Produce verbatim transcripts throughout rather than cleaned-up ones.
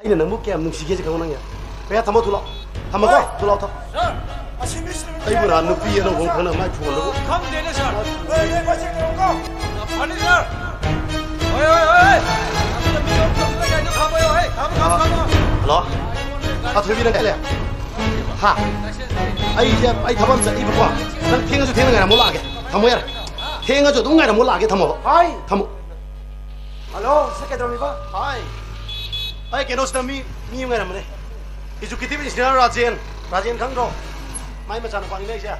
ꯑꯩꯅ ꯅꯪꯕꯨ ꯀꯌꯥꯝ ꯅꯨꯡꯁꯤꯒꯦꯁꯦ ꯈꯪꯉꯣ ꯅꯪ ꯌꯥ? ꯃꯌꯥ ꯊꯝꯃꯣ, ꯊꯣꯛꯂꯛꯑꯣ꯫ ꯊꯝꯃꯣꯀꯣ, ꯊꯣꯛꯂꯛꯑꯣ, ꯊꯣꯛꯂꯛꯑꯣ꯫ ꯑꯩꯕꯨ ꯅꯍꯥꯟ ꯅꯨꯄꯤ ꯑꯅꯧꯕ ꯑꯃ ꯈꯪꯅ ꯃꯥꯏ ꯐꯣꯟꯗꯨꯕꯨ꯫ ꯈꯪꯗꯦꯅꯦ, ꯁꯥꯔ꯫ ꯐꯅꯤ, ꯁꯥꯔ꯫ ꯍꯣꯏ, ꯍꯣꯏ, ꯍꯣꯏ, ꯍꯣꯏ꯫ ꯊꯝꯃꯣ, ꯊꯝꯃꯣ, ꯊꯝꯃꯣ꯫ ꯍꯜꯂꯣ? ꯑꯥ, ꯊꯣꯏꯕꯤ, ꯅꯪ ꯀꯥꯏ ꯂꯩ? ꯍꯥ? ꯑꯩꯁꯦ, ꯑꯩ ꯊꯕꯛ ꯑꯃ ꯆꯠꯂꯤꯕꯀꯣ꯫ ꯅꯪ ꯊꯦꯡꯉꯁꯨ ꯊꯦꯡꯅ ꯉꯥꯏꯔꯝꯃꯣ, ꯂꯥꯛꯑꯒꯦ꯫ ꯊꯝꯃꯣ ꯌꯥꯔꯦ꯫ ꯊꯦꯡꯉꯁꯨ ꯑꯗꯨꯝ ꯉꯥꯏꯔꯝꯃꯣ, ꯂꯥꯛꯑꯒꯦ꯫ ꯊꯝꯃꯣꯕ꯫ ꯍꯥꯏ꯫ ꯊꯝꯃꯣ꯫ ꯍꯜꯂꯣ, ꯁꯤ ꯀꯩꯗꯧꯔꯝꯃꯤꯕ? ꯍꯥꯏ꯫ ꯑꯩ ꯀꯩꯅꯣꯁꯤꯗ ꯃꯤ, ꯃꯤ ꯑꯃ ꯉꯥꯏꯔꯝꯕꯅꯦ꯫ Executive engineer Rajen. ꯔꯥꯖꯦꯟ ꯈꯪꯗ꯭ꯔꯣ? ꯃꯥꯏ ꯃꯆꯥꯅꯨꯄꯥꯅꯤꯅꯦ ꯑꯩꯁꯦ꯫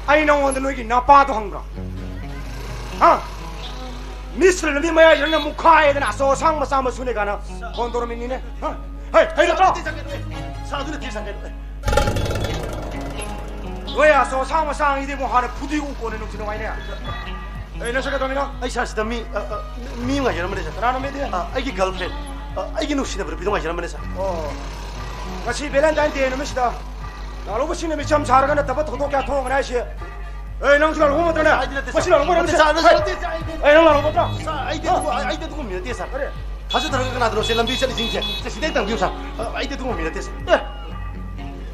ꯑꯩ ꯅꯉꯣꯟꯗ ꯅꯣꯏꯒꯤ ꯅꯄꯥꯗꯣ ꯍꯪꯕ꯭ꯔꯣ? ꯍꯥ? ꯃꯤꯁ ꯂꯝꯕꯤ ꯃꯌꯥꯏꯁꯤꯗ ꯅꯪꯅ ꯃꯨꯛꯈꯥꯏꯗꯅ ꯑꯆꯧ ꯑꯁꯥꯡ ꯃꯆꯥ ꯃꯁꯨꯅꯦ ꯀꯥꯏꯅ ꯐꯣꯟ ꯇꯧꯔꯝꯃꯤꯅꯤꯅꯦ꯫ ꯍꯥ? ꯍꯩ, ꯍꯩ, ꯅꯠꯇ꯭ꯔꯣ? ꯁꯥꯔ, ꯑꯗꯨ ꯅꯠꯇꯦ, ꯁꯥꯔ, ꯀꯩꯅꯣ, ꯑꯦ꯫ ꯅꯣꯏ ꯑꯆꯧ ꯑꯁꯥꯡ ꯃꯆꯥ ꯑꯅꯤꯗꯤ ꯑꯃꯨꯛ ꯍꯥꯟꯅ ꯐꯨꯗꯤ ꯎ ꯀꯣꯟꯅ ꯅꯨꯡꯊꯤꯜ ꯋꯥꯏꯅꯦ꯫ ꯑꯦ, ꯅꯪꯁꯨ ꯀꯩꯗꯧꯔꯤꯅꯣ? ꯑꯩ ꯁꯥꯔ, ꯁꯤꯗ ꯃꯤ, ꯑ, ꯑ, ꯃꯤ ꯑꯃ ꯉꯥꯏꯖꯔꯝꯕꯅꯦ, ꯁꯥꯔ꯫ ꯀꯅꯥꯅꯣ ꯃꯤꯗꯤ? ꯑ, ꯑꯩꯒꯤ ꯒꯔꯜꯐ꯭ꯔꯦꯟ, ꯑ, ꯑꯩꯒꯤ ꯅꯨꯡꯁꯤꯅꯕ ꯅꯨꯄꯤꯗꯣ ꯉꯥꯏꯖꯔꯝꯕꯅꯦ, ꯁꯥꯔ꯫ ꯑꯣ, ꯉꯁꯤ ꯚꯦꯂꯦꯟꯇꯥꯏꯟ ꯗꯦ ꯅꯨꯃꯤꯠꯁꯤꯗ ꯂꯥꯜꯍꯧꯕꯁꯤꯡꯅ ꯃꯤꯆꯝ ꯁꯥꯔꯒ ꯅꯠꯇꯕ ꯊꯧꯗꯣꯛ ꯀꯌꯥ ꯊꯣꯛꯑꯝꯒꯅꯤ ꯍꯥꯏꯁꯦ꯫ ꯑꯦ, ꯅꯪꯁꯨ ꯂꯥꯜꯍꯧꯕ ꯅꯠꯇ꯭ꯔꯅꯦ? ꯑꯩꯗꯤ ꯅꯠꯇꯦ, ꯃꯁꯤ ꯁꯥꯔ꯫ ꯂꯥꯜꯍꯧꯕ ꯅꯠꯇꯦ, ꯅꯠꯇꯦ꯫ ꯁꯥꯔ, ꯅꯠꯇꯦ, ꯅꯠꯇꯦ, ꯁꯥꯔ, ꯑꯩꯗꯤ ꯑꯦ, ꯅꯪ ꯂꯥꯜꯍꯧꯕ ꯅꯠꯇ꯭ꯔꯣ? ꯁꯥꯔ, ꯑꯩꯗꯤ ꯍꯥ? ꯑꯗꯨꯒꯨꯝ-, ꯑꯩꯗꯤ ꯑꯗꯨꯒꯨꯝꯕ ꯃꯤ ꯅꯠꯇꯦ, ꯁꯥꯔ꯫ ꯀꯔꯤ? ꯊꯥꯖꯗ꯭ꯔꯒ ꯀꯅꯥꯗꯅꯣ ꯁꯦ ꯂꯝꯕꯤ ꯆꯠꯂꯤꯁꯤꯡꯁꯦ? ꯁꯦ, ꯁꯤꯗ ꯍꯦꯛꯇ ꯍꯪꯕꯤꯌꯨ, ꯁꯥꯔ꯫ ꯑ, ꯑꯩꯗꯤ ꯑꯗꯨꯒꯨꯝꯕ ꯃꯤ ꯅꯠꯇꯦ, ꯁꯥꯔ꯫ ꯑꯦ,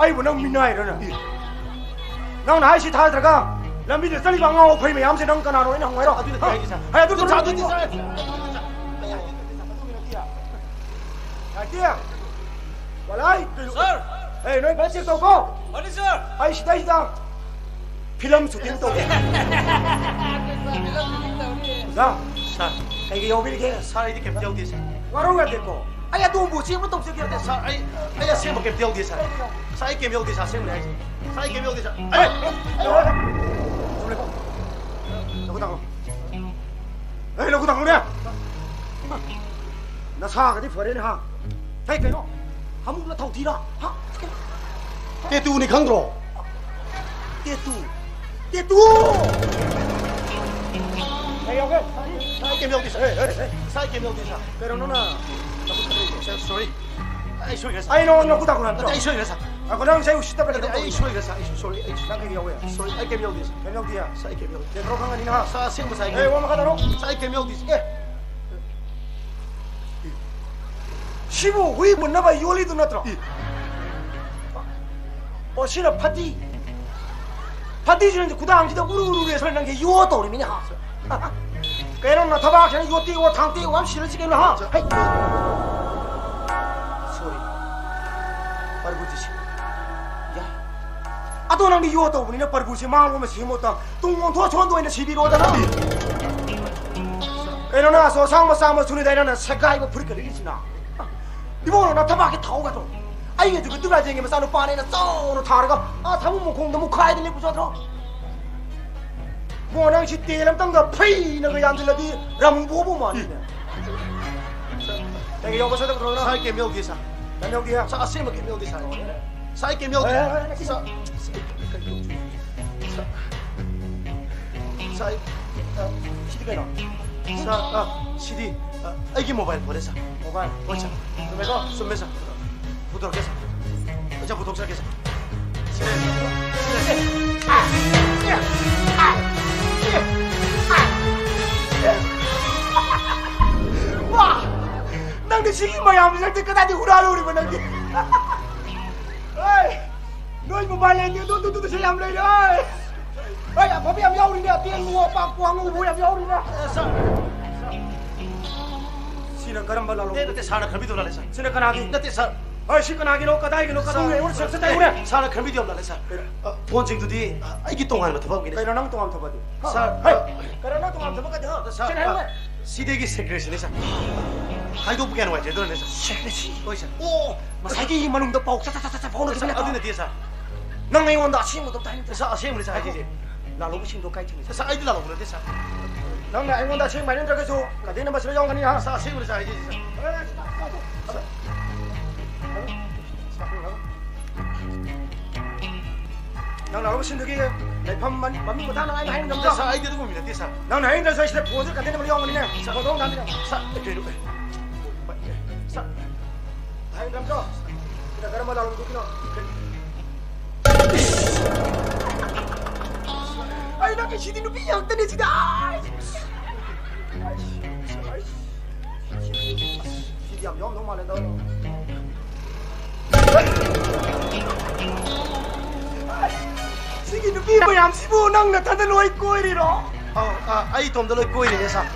ꯑꯩꯕꯨ ꯅꯪ ꯃꯤꯅꯥꯏꯔꯣꯅꯦ? ꯑꯦ꯫ ꯅꯪꯅ ꯍꯥꯏꯁꯤ ꯊꯥꯖꯗ꯭ꯔꯒ ꯂꯝꯕꯤꯗ ꯆꯠꯂꯤꯕ ꯑꯉꯥꯎ ꯑꯐꯩ ꯃꯌꯥꯝꯁꯦ ꯅꯪ ꯀꯅꯥꯅꯣ ꯑꯩꯅ ꯍꯪꯉꯨ ꯍꯥꯏꯔꯣ? ꯑꯗꯨ ꯅꯠꯇꯦ ꯍꯥ? ꯍꯥꯏꯁꯦ, ꯁꯥꯔ꯫ ꯍꯥꯏ, ꯑꯗꯨ ꯁꯥꯔ, ꯑꯗꯨ ꯅꯠꯇꯦ, ꯁꯥꯔ꯫ ꯌꯥꯇꯦ꯫ ꯋꯥꯂꯥꯏ꯫ ꯁꯥꯔ꯫ ꯑꯦ, ꯅꯣꯏ ꯐꯖꯅ ꯆꯦꯛ ꯇꯧꯀꯣ꯫ ꯐꯅꯤ, ꯁꯥꯔ꯫ ꯑꯩ ꯁꯤꯗꯩꯁꯤꯗ ꯐꯤꯂꯝ ꯁꯨꯇꯤꯡ ꯇꯧꯒꯦ꯫ ꯑꯣꯖꯥ, ꯁꯥꯔ꯫ ꯀꯩꯀꯩ ꯌꯥꯎꯕꯤꯔꯤꯒꯦ? ꯁꯥꯔ, ꯑꯩꯗꯤ ꯀꯩꯝꯇ ꯌꯥꯎꯗꯦ, ꯁꯥꯔ꯫ ꯋꯥꯔꯧ ꯌꯥꯗꯦꯀꯣ꯫ ꯑꯩ ꯑꯗꯣꯝꯕꯨ ꯆꯦꯛ ꯑꯃ ꯇꯧꯖꯒꯦ꯫ ꯁꯥꯔ, ꯑꯩ, ꯑꯩ ꯑꯁꯦꯡꯕ ꯀꯩꯝꯇ ꯌꯥꯎꯗꯦ, ꯁꯥꯔ꯫ ꯁꯥꯔ, ꯑꯩ ꯀꯩꯝ ꯌꯥꯎꯗꯦ, ꯁꯥꯔ, ꯑꯁꯦꯡꯕꯅꯦ ꯍꯥꯏꯁꯦ꯫ ꯁꯥꯔ, ꯑꯩ ꯀꯩꯝ ꯌꯥꯎꯗꯦ, ꯁꯥꯔ꯫ ꯑꯩ, ꯑꯩ, ꯑꯩ, ꯑꯩ, ꯂꯧꯕ ꯇꯥꯡꯉꯣ꯫ ꯑꯩ, ꯂꯧꯕ ꯇꯥꯡꯉꯣꯅꯦ꯫ ꯅꯁꯥꯒꯗꯤ ꯐꯔꯦꯅꯦ, ꯍꯥ? ꯍꯦ, ꯀꯩꯅꯣ? ꯍꯥꯃꯨꯛꯂ ꯊꯧꯊꯤꯔ? ꯍꯥ? ꯇꯦꯇꯨꯅꯤ, ꯈꯪꯗ꯭ꯔꯣ? ꯇꯦꯇꯨ꯫ ꯇꯦꯇꯨ! ꯀꯩ ꯌꯥꯎꯒꯦ? ꯁꯥꯏ ꯀꯩꯝ ꯌꯥꯎꯗꯦ, ꯁꯥꯔ꯫ ꯍꯦ, ꯍꯦ, ꯍꯦ꯫ ꯁꯥꯏ ꯀꯩꯝ ꯌꯥꯎꯗꯦ, ꯁꯥꯔ꯫ ꯀꯩꯅꯣ ꯅꯪꯅ ꯅꯈꯨꯠꯇ ꯂꯩꯔꯤꯁꯦ? ꯁꯥꯔ, ꯁꯣꯔꯤ꯫ ꯑꯩ ꯁꯣꯏꯈ꯭ꯔꯦ, ꯁꯥꯔ꯫ ꯑꯩ ꯅꯉꯣꯟꯗ ꯅꯈꯨꯠ ꯇꯥꯛꯄ ꯅꯠꯇ꯭ꯔꯣ? ꯅꯠꯇꯦ, ꯑꯩ ꯁꯣꯏꯈ꯭ꯔꯦ, ꯁꯥꯔ꯫ ꯑꯩꯈꯣꯏ ꯅꯪ ꯉꯁꯥꯏ ꯎꯁꯤꯠꯇꯕ ꯀꯩꯅꯣ ꯑꯩ ꯇꯧꯔꯤꯅꯦ꯫ ꯁꯣꯏꯈ꯭ꯔꯦ ꯁꯥꯔ, ꯑꯩ ꯁꯣꯔꯤ, ꯑꯩ ꯅꯪ ꯀꯩ ꯌꯥꯎꯋꯦ? ꯁꯣꯔꯤ, ꯑꯩ ꯀꯩꯝ ꯌꯥꯎꯗꯦ ꯁꯥꯔ꯫ ꯀꯩꯝ ꯌꯥꯎꯗꯤꯌꯦ? ꯁꯥꯔ, ꯑꯩ ꯀꯩꯝ ꯌꯥꯎꯗꯦ꯫ ꯀꯩꯅꯣ ꯈꯪꯒꯅꯤ ꯅꯍꯥ? ꯁꯥꯔ, ꯑꯁꯦꯡꯕ ꯁꯥꯔ, ꯑꯩ ꯑꯦ, ꯀꯩꯝ ꯋꯥ ꯃꯈꯥ ꯇꯥꯔꯣ꯫ ꯁꯥꯔ, ꯑꯩ ꯀꯩꯝ ꯌꯥꯎꯗꯦ ꯁꯥꯔ꯫ ꯑꯦ꯫ ꯁꯤꯕꯨ ꯍꯨꯏ ꯃꯨꯟꯅꯕ ꯌꯣꯜꯂꯤꯗꯨ ꯅꯠꯇ꯭ꯔꯣ? ꯏ꯫ ꯑꯣ, ꯁꯤꯅ ꯐꯗꯤ꯫ ꯐꯗꯤꯁꯤ ꯅꯪꯗꯤ ꯈꯨꯗꯥꯡꯁꯤꯗ ꯎꯔꯨ ꯎꯔꯨ ꯔꯦꯁ ꯅꯪꯗꯤ ꯌꯣ ꯇꯧꯔꯤꯃꯤꯅꯦ ꯍꯥ? ꯀꯩꯅꯣ ꯅꯊꯕꯥꯛꯁꯤꯅ ꯌꯣꯠꯇꯦꯛꯑꯣ ꯊꯥꯡꯇꯦꯛꯑꯣ ꯌꯥꯝ ꯁꯤꯔꯁꯤ ꯀꯩꯅꯣ ꯍꯥ? ꯍꯩ! ꯁꯣꯔꯤ꯫ ꯄꯔꯕꯨꯖꯤ ꯁꯤ꯫ ꯌꯥꯏ꯫ ꯑꯗꯣ ꯅꯪꯗꯤ ꯌꯣ ꯇꯧꯕꯅꯤꯅ ꯄꯔꯕꯨꯁꯤ ꯃꯥꯡꯕ ꯑꯃ ꯁꯦꯝꯃꯣ ꯇꯥ꯫ ꯇꯨꯡ ꯑꯣꯟꯊꯣꯛ ꯁꯣꯟꯗ ꯑꯣꯏꯅ ꯁꯤꯕꯤꯔꯣꯗꯅ꯫ ꯀꯩꯅꯣ ꯅꯪ ꯑꯁꯣ ꯑꯁꯥꯡ ꯃꯆꯥ ꯃꯁꯨꯅꯤꯗ ꯑꯩꯅ ꯅꯪ ꯁꯦꯒꯥꯏꯕ ꯐꯨꯔꯤꯠꯀ ꯂꯤꯠꯂꯤꯁꯤꯅ? ꯏꯕꯨꯡꯉꯣ ꯅꯪ ꯊꯕꯥꯛꯀꯤ ꯊꯥꯎꯒꯗ꯭ꯔꯣ? ꯑꯩꯒꯤ ꯑꯗꯨꯒ ꯇꯨꯂꯥꯖꯦꯡꯒꯤ ꯃꯆꯥꯅꯨꯄꯥꯅꯦꯅ ꯆꯥꯎꯅ ꯊꯥꯔꯒ ꯑꯥ ꯊꯃꯨꯡ ꯃꯈꯣꯡꯗ ꯃꯨꯛꯈꯥꯏꯗ ꯂꯦꯞꯄꯨ ꯆꯠꯇ꯭ꯔꯣ? ꯕꯣ ꯅꯪ ꯁꯤ ꯇꯦꯜ ꯑꯝꯇꯪꯒ ꯐꯩꯅꯒ ꯌꯥꯟꯁꯤꯜꯂꯗꯤ ꯔꯝꯕꯣꯕꯨ ꯃꯥꯜꯂꯤꯅꯦ꯫ ꯀꯩ ꯌꯥꯎꯕ ꯁꯣꯏꯗ ꯄꯨꯊꯣꯔꯛꯑꯣ꯫ ꯁꯥꯔ, ꯀꯩꯝ ꯌꯥꯎꯗꯦ ꯁꯥꯔ꯫ ꯀꯩꯝ ꯌꯥꯎꯗꯦ ꯍꯥ? ꯁꯥꯔ, ꯑꯁꯦꯡꯕ ꯀꯩꯝ ꯌꯥꯎꯗꯦ ꯁꯥꯔ꯫ ꯁꯥꯔ, ꯑꯩ ꯀꯩꯝ ꯌꯥꯎꯗꯦ꯫ ꯑꯦ, ꯑꯦ, ꯑꯦ, ꯁꯥꯔ, ꯁꯥꯔ, ꯁꯥꯔ, ꯑ, ꯁꯤꯗꯤ ꯀꯩꯅꯣ? ꯁꯥꯔ, ꯑ, ꯁꯤꯗꯤ, ꯑ, ꯑꯩꯒꯤ ꯃꯣꯕꯥꯏꯜ ꯐꯣꯟꯅꯦ ꯁꯥꯔ꯫ ꯃꯣꯕꯥꯏꯜ? ꯍꯣꯏ ꯁꯥꯔ꯫ ꯆꯨꯝꯃꯦꯀꯣ? ꯆꯨꯝꯃꯦ ꯁꯥꯔ꯫ ꯄꯨꯊꯣꯔꯛꯀꯦ ꯁꯥꯔ꯫ ꯑꯩ ꯁꯥꯔ ꯄꯨꯊꯣꯛꯆꯔꯛꯀꯦ ꯁꯥꯔ꯫ ꯁꯤꯗ, ꯁꯤꯗ, ꯋꯥ! ꯅꯪꯗꯤ ꯁꯤꯒꯤ ꯃꯌꯥꯝꯁꯤ ꯅꯪꯗꯤ ꯀꯗꯥꯏꯗꯒꯤ ꯍꯨꯔꯥꯜꯂꯨꯔꯤꯕ ꯅꯪꯗꯤ? ꯍꯣꯏ! ꯅꯣꯏ ꯃꯣꯕꯥꯏꯜ ꯂꯩꯅꯤ ꯑꯗꯨ, ꯑꯗꯨ, ꯑꯗꯨꯗꯁꯨ ꯌꯥꯝ ꯂꯩꯔꯦ꯫ ꯍꯣꯏ! ꯍꯣꯏ, ꯑꯐꯕ ꯌꯥꯝ ꯌꯥꯎꯔꯤꯅꯦ, ꯑꯇꯦꯟꯕ, ꯑꯄꯥꯛꯄ, ꯑꯉꯧꯕ ꯌꯥꯝ ꯌꯥꯎꯔꯤꯅꯦ꯫ ꯁꯥꯔ, ꯁꯤꯅ ꯀꯔꯝꯕ ꯂꯥꯜꯍꯧ? ꯅꯠꯇꯦ, ꯅꯠꯇꯦ, ꯁꯥꯔꯅ ꯈꯟꯕꯤꯗꯧ ꯂꯥꯜꯂꯦ, ꯁꯥꯔ꯫ ꯁꯤꯅ ꯀꯅꯥꯒꯤ? ꯅꯠꯇꯦ, ꯁꯥꯔ꯫ ꯍꯣꯏ, ꯁꯤ ꯀꯅꯥꯒꯤꯅꯣ? ꯀꯗꯥꯏꯒꯤꯅꯣ? ꯀꯗꯥꯏ? ꯁꯥꯔ, ꯑꯩꯉꯣꯟꯗ ꯁꯦꯜ ꯈꯤꯇ ꯇꯥꯏꯌꯨꯅꯦ꯫ ꯁꯥꯔꯅ ꯈꯟꯕꯤꯗꯧ ꯂꯥꯜꯂꯦ, ꯁꯥꯔ꯫ ꯀꯩꯅꯣ? ꯑ, ꯐꯣꯟꯁꯤꯡꯗꯨꯗꯤ, ꯑ, ꯑꯩꯒꯤ ꯇꯣꯉꯥꯟꯕ ꯊꯕꯛꯅꯤꯅꯦ꯫ ꯀꯩꯅꯣ ꯅꯪ ꯇꯣꯉꯥꯟꯕ ꯊꯕꯛꯇꯤ? ꯍꯥ? ꯁꯥꯔ, ꯍꯩ! ꯑ, ꯀꯩꯅꯣ ꯅꯪ ꯇꯣꯉꯥꯟꯕ ꯊꯕꯛ ꯀꯩꯗꯧ? ꯁꯥꯔ, ꯁꯦꯡꯅ ꯍꯥꯏꯌꯨꯅꯦ꯫ ꯑ, ꯁꯤꯗꯒꯤ ꯁꯦꯀ꯭ꯔꯦꯁꯤꯅꯦ, ꯁꯥꯔ꯫ ꯍꯥꯏꯗꯣꯛꯄ ꯀꯌꯥ ꯅꯨꯡꯉꯥꯏꯖꯗ꯭ꯔꯣꯅꯦ, ꯁꯥꯔ? ꯁꯦꯀ꯭ꯔꯦꯁꯤ? ꯍꯣꯏ, ꯁꯥꯔ꯫ ꯑꯣ, ꯉꯁꯥꯏꯒꯤ ꯃꯅꯨꯡꯗ ꯄꯥꯎ ꯆꯠ, ꯆꯠ, ꯆꯠ, ꯆꯠ ꯐꯥꯎꯅꯈꯤꯕꯅꯦ꯫ ꯁꯥꯔ, ꯑꯗꯨ ꯅꯠꯇꯦ, ꯁꯥꯔ꯫ ꯅꯪ ꯑꯩꯉꯣꯟꯗ ꯑꯁꯦꯡꯕꯗꯣ ꯑꯝꯇ ꯍꯥꯏꯅꯤꯡꯗꯦ꯫ ꯁꯥꯔ, ꯑꯁꯦꯡꯕꯅꯦ, ꯁꯥꯔ, ꯍꯥꯏꯖꯩꯁꯦ꯫ ꯂꯥꯜꯍꯧꯕꯁꯤꯡꯗꯣ ꯀꯥꯏ ꯊꯝꯃꯤ? ꯁꯥꯔ, ꯑꯩꯗꯤ ꯂꯥꯜꯍꯧꯕ ꯅꯠꯇꯦ, ꯁꯥꯔ꯫ ꯅꯪꯅ ꯑꯩꯉꯣꯟꯗ ꯑꯁꯦꯡꯕ ꯍꯥꯏꯅꯤꯡꯗ꯭ꯔꯒꯁꯨ ꯀꯟꯇꯦꯛ ꯅꯝꯕꯔꯁꯤꯗ ꯌꯥꯎꯔꯝꯒꯅꯤ, ꯍꯥ? ꯁꯥꯔ, ꯑꯁꯦꯡꯕꯅꯦ, ꯁꯥꯔ, ꯍꯥꯏꯖꯩꯁꯦ, ꯁꯥꯔ꯫ ꯅꯪ ꯂꯥꯛꯂꯤꯕꯁꯤꯡꯗꯨꯒꯤ ꯂꯩꯐꯝ ꯃꯃꯤꯡ ꯃꯊꯥ ꯅꯪ ꯑꯩꯅ ꯍꯥꯏꯅꯤꯡꯗꯕ ꯅꯠꯇꯦ, ꯁꯥꯔ, ꯑꯩꯗꯤ ꯑꯗꯨꯒꯨꯝꯕ ꯃꯤ ꯅꯠꯇꯦ, ꯁꯥꯔ꯫ ꯅꯪꯅ ꯍꯥꯏꯅꯤꯡꯗ꯭ꯔꯁꯨ ꯑꯩ ꯁꯤꯗ ꯐꯣꯟꯁꯦ ꯀꯟꯇꯦꯛ ꯅꯝꯕꯔ ꯌꯥꯎꯔꯝꯒꯅꯤꯅꯦ꯫ ꯁꯥꯔ, ꯐꯣꯟꯗꯣ ꯑꯃꯨꯛ ꯊꯥꯕꯤꯔꯣ꯫ ꯁꯥꯔ, ꯀꯩꯅꯣ? ꯁꯥꯔ, ꯍꯥꯏꯅꯤꯡꯗ꯭ꯔꯕꯗꯣ? ꯀꯔꯝꯕ ꯂꯥꯜꯂꯝꯗꯣꯏꯅꯣ? ꯑꯩ ꯅꯪꯒꯤ ꯁꯤꯗꯤ ꯅꯨꯄꯤ ꯉꯥꯛꯇꯅꯦ ꯁꯤꯗ꯫ ꯑꯩ, ꯑꯩ, ꯁꯤꯗꯤ ꯌꯥꯝ ꯌꯥꯎꯔꯝꯗꯧ ꯃꯥꯜꯂꯦꯗ꯫ ꯁꯤꯒꯤ ꯅꯨꯄꯤ ꯃꯌꯥꯝꯁꯤꯕꯨ ꯅꯪ ꯅꯊꯟꯗ ꯂꯣꯏ ꯀꯣꯏꯔꯤꯔꯣ? ꯑꯧ, ꯑ, ꯑꯩ ꯏꯇꯣꯝꯗ ꯂꯣꯏ ꯀꯣꯏꯔꯤꯅꯦ, ꯁꯥꯔ꯫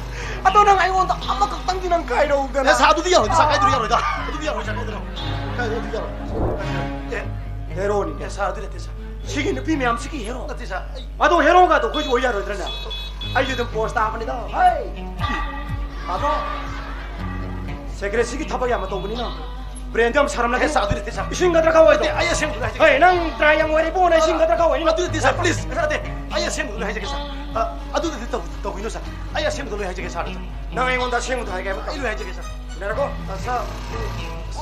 ꯑꯗꯣ ꯅꯪ ꯑꯩꯉꯣꯟꯗ ꯑꯃꯈꯛꯇꯪꯗꯤ ꯅꯪ ꯈꯥꯏꯔꯛꯎꯗꯅ꯫ ꯑꯦ, ꯁꯥꯔ, ꯑꯗꯨꯗꯤ ꯌꯥꯔꯣꯏꯗ, ꯁꯥꯔ, ꯀꯥꯏꯗꯧ ꯌꯥꯔꯣꯏꯗ? ꯑꯗꯨꯗꯤ ꯌꯥꯔꯣꯏ, ꯁꯥꯔ, ꯀꯥꯏꯗꯧ? ꯀꯥꯏꯗꯧ, ꯑꯗꯨꯗꯤ ꯌꯥꯔꯣꯏ꯫ ꯑꯦ, ꯍꯦꯔꯣꯅꯤ꯫ ꯑꯦ, ꯁꯥꯔ, ꯑꯗꯨ ꯅꯠꯇꯦ, ꯁꯥꯔ꯫ ꯁꯤꯒꯤ ꯅꯨꯄꯤ ꯃꯌꯥꯝꯁꯤꯒꯤ ꯍꯦꯔꯣ? ꯅꯠꯇꯦ, ꯁꯥꯔ, ꯑꯩ ꯑꯗꯣ ꯍꯦꯔꯣꯒꯗꯣ ꯑꯩꯈꯣꯏꯁꯨ ꯑꯣꯏ ꯌꯥꯔꯣꯏꯗ꯭ꯔꯅꯦ? ꯑꯩꯁꯨ ꯑꯗꯨꯝ ꯄꯣꯁ ꯇꯥꯕꯅꯤꯗ꯫ ꯍꯩ! ꯑꯗꯣ ꯁꯦꯀ꯭ꯔꯦꯁꯤꯒꯤ ꯊꯕꯛ ꯌꯥꯝꯅ ꯇꯧꯕꯅꯤꯅ ꯕ꯭ꯔꯦꯟꯗꯣ ꯌꯥꯝ ꯁꯥꯔꯝꯂꯒꯅꯤ꯫ ꯑꯦ, ꯁꯥꯔ, ꯑꯗꯨ ꯅꯠꯇꯦ, ꯁꯥꯔ꯫ ꯏꯁꯤꯡ ꯈꯛꯇ ꯈꯥꯎ ꯍꯥꯏꯗꯣ꯫ ꯅꯠꯇꯦ, ꯑꯩ ꯑꯁꯦꯡꯕꯗꯨ ꯍꯥꯏꯖꯒꯦ꯫ ꯍꯣꯏ, ꯅꯪ ꯇ꯭ꯔꯥꯏ ꯌꯥꯝ ꯑꯣꯏꯔꯦ ꯏꯕꯨꯡꯉꯣ, ꯅꯪ ꯏꯁꯤꯡ ꯈꯛꯇ ꯈꯥꯎ ꯍꯥꯏꯅꯤ꯫ ꯑꯗꯨ ꯅꯠꯇꯦ, ꯁꯥꯔ, ꯄ꯭ꯂꯤꯖ꯫ ꯅꯠꯇꯦ, ꯑꯩ ꯑꯁꯦꯡꯕꯗꯨ ꯂꯣꯏ ꯍꯥꯏꯖꯒꯦ, ꯁꯥꯔ꯫ ꯑ, ꯑꯗꯨꯗꯤ ꯇꯧ-, ꯇꯧꯕꯤꯅꯨ, ꯁꯥꯔ꯫ ꯑꯩ ꯑꯁꯦꯡꯕꯗꯣ ꯂꯣꯏ ꯍꯥꯏꯖꯒꯦ, ꯁꯥꯔ꯫ ꯅꯪ ꯑꯩꯉꯣꯟꯗ ꯑꯁꯦꯡꯕꯗꯣ ꯍꯥꯏꯒꯦ ꯍꯥꯏꯕ? ꯑꯩ ꯂꯣꯏ ꯍꯥꯏꯖꯒꯦ, ꯁꯥꯔ꯫ ꯁꯤꯟꯅꯔꯀꯣ? ꯑ, ꯁꯥꯔ,